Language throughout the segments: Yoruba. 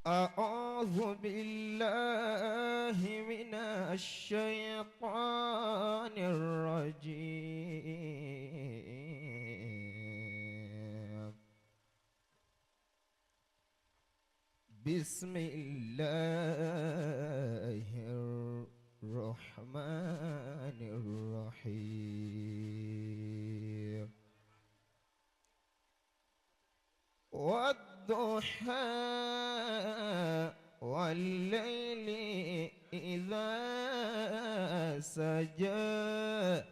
أعوذ بالله من الشيطان الرجيم. بسم الله الرحمن الرحيم. والضحى والليل إذا سجى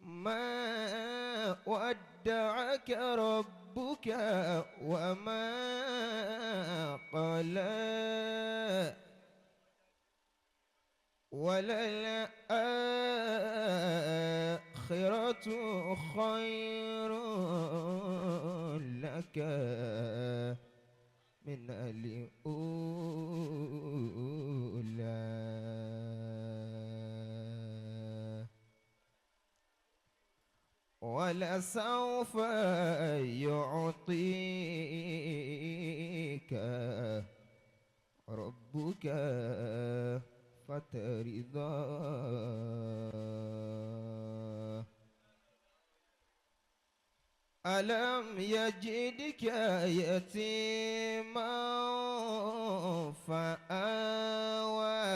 ما ودعك ربك وما قلى وللآخرة خير لك من الأولى. ولسوف يعطيك ربك فترضى. ألم يجدك يتيما فآوى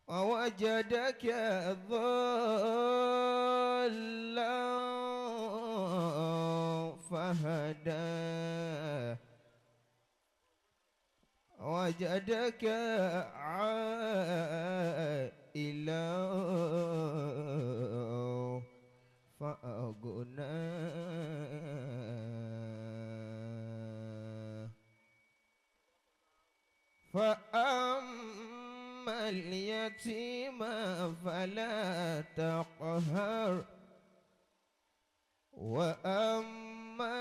ووجدك ضالا فهدى وجدك عائلا فأغنى. فأما اليتيم فلا تقهر وأما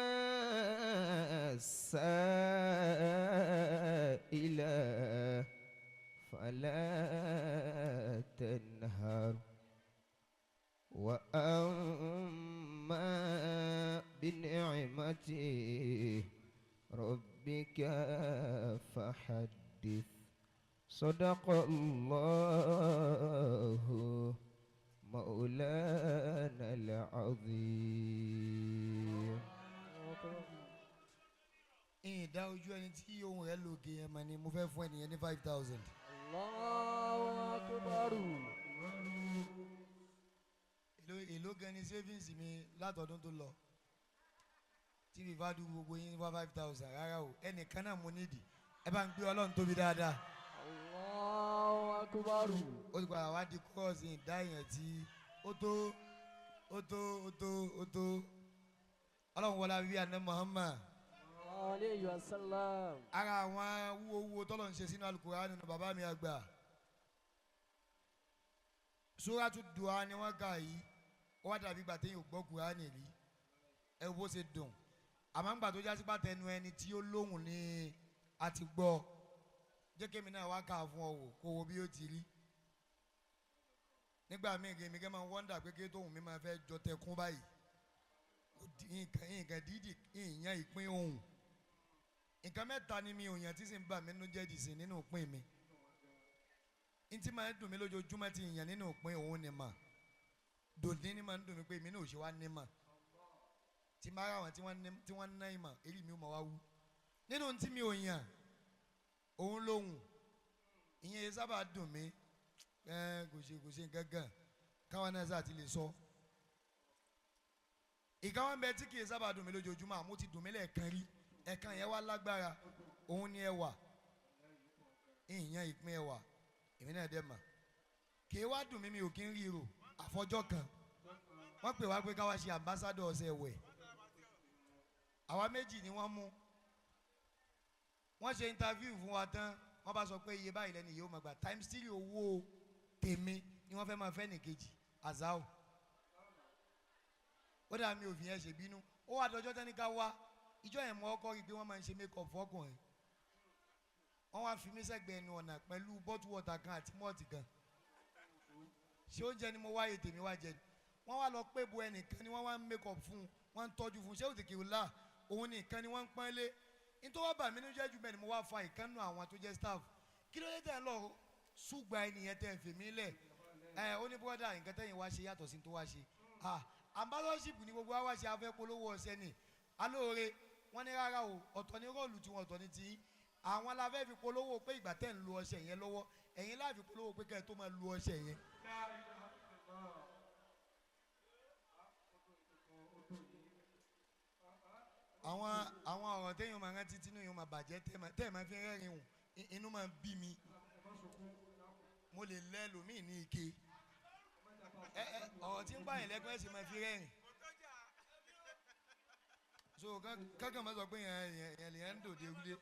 السائل فلا تنهر وأما بنعمة ربك فحدث. صدق الله مولانا العظيم. Ìdá ojú ẹni tí ohun rẹ̀ lògè yẹn mọ̀ ni mo fẹ́ fún ẹnìyẹn ní 5,000. Allahu Akbar. Èló gan ni savings mi látọdún tó lọ tí mi bá dúró gbogbo yín wá 5,000 rárá o, ẹnìkan náà mo nídìí. Ẹ bá ń gbé Ọlọ́run tóbi dáadáa. Allahu Akbar. Ó ti padà wá di kọ́ọ̀sì ìdá èèyàn tí ó tó ó tó ó tó ó tó. Ọlọ́run wọlé abíbí àná Muhammad alayhi wa sallam. Ara àwọn wúwo wúwo tọ́lọ̀ ń ṣe sínú Al-Qur'an nínú bàbá mi àgbà. Suratu Duha ni wọ́n kà yìí. Ó wá dàbí ìgbà téèyàn ò gbọ́ Kùránì rí. Ẹ wo bó ṣe dùn. Àmọ́ ńgbà tó jásí pàtẹnu ẹni tí ó lóhùn ni a ti gbọ́. Jẹ́ kémi náà wá kà fún ọ wò kó wo bí ó ti rí. Nígbà míì gèmí kẹ́ máa ń wọ́ndà pé kí tóhùn mi máa fẹ́ jọ tẹkún báyìí. Nǹkan dídì ìyẹn ìpín ohùn. Nǹkan mẹ́ta ni mi ò yàn tí sì ń bà mí nínú jẹ́ dìsìn nínú ìpín mi. Ntí máa ń dùn mí lójoojúmọ́ ti yàn nínú ìpín òun ni mà. Dòdì ni máa ń dùn mí pé èmi náà ò ṣe wá ní mà. Tí máa rà wọ́n tí wọ́n ná ìmọ̀ èyí mi ò mọ̀ wá wú. Nínú ntí mi ò yàn òun lóhùn. Ìyẹn yẹn sábà dùn mí. Kò ṣe nǹkan gan. Káwọn náà sáà ti lè sọ. Ìkan wọn bẹ tí kì í sábà dùn mí lójoojúmọ́ àmọ́ ti dùn mí lẹ́ẹ̀kan rí. Ẹ̀kan yẹn wá lágbára. Òun ni ẹwà. Ìyẹn ìpín ẹwà. Èmi náà dẹ̀ mà. Kì í wá dùn mí mi ò kí ń ríro. Àfọjọ́ kan. Wọ́n pè wá pé ká wá ṣe ambassador ọ̀sẹ̀ wẹ̀. Àwa méjì ni wọ́n mú. Wọ́n ṣe interview fún wa tán. Wọ́n bá sọ pé iye báyìí lẹ́nu yìí ó máa gbà. Times 3 owó tèmi ni wọ́n fẹ́ máa fẹ́ nìkejì. Azao. Ó dà mí ò fi yẹn ṣe bínú. Ó wà dọjọ́ tẹ́ni ká wá. Ìjọ yẹn mọ ọkọ rí pé wọ́n máa ń ṣe make up fọkùnrin. Wọ́n wá fi mí sẹ́gbẹ̀ẹ́ ẹnu ọ̀nà pẹ̀lú bottle water kan àti mọ́ọ̀tì kan. Ṣé oúnjẹ ni mo wáyé tèmi wá jẹ? Wọ́n wá lọ pé bo ẹnìkan ni wọ́n wá ń make up fún un. Wọ́n ń tọ́jú fún un. Ṣé òtìkì ńlá? Òun nìkan ni wọ́n ń pọ́n lé. Nítorí wọ́n bà mí ní jẹ́jú bẹ́ẹ̀ ni mo wá fa ìkànnù àwọn tó jẹ́ staff. Kí ló dé tẹ̀ ń lọ ṣùgbọ́n ẹnìyẹn tẹ̀ ń fèmí lẹ̀? Ẹ ó ní bọ́dà, nǹkan tẹ̀yìn wá ṣe yàtọ̀ sí tó wá ṣe. Ah, ambassadorship ni gbogbo wa wá ṣe, afẹ́ polówó ọṣẹ ni alóore. Wọ́n ní rárá o, ọ̀tọ̀ ní role tiwọn, ọ̀tọ̀ ní tiyín. Àwọn la fẹ́ fi polówó pé ìgbà tẹ̀ ń lo ọṣẹ yẹn lọ́wọ́, ẹ̀yin láà fi polówó pé kẹ́ ẹ tó máa lo ọṣẹ yẹn. La ilaha illallah. Àwọn ọ̀rọ̀ téèyàn máa rántí tínú yẹn máa bàjẹ́, tẹ́ ẹ̀ máa fi rẹ́rìn hùn, inú máa ń bí mi. Mo lè lẹ́ lòmíì ní ike. Ẹ ẹ ọ̀rọ̀ tí ń bá yẹn lẹ́kọ́, ẹ̀ sì máa fi rẹ́rìn. So kankan máa sọ pé yẹn yẹn yẹn lè ń dòde wúlé.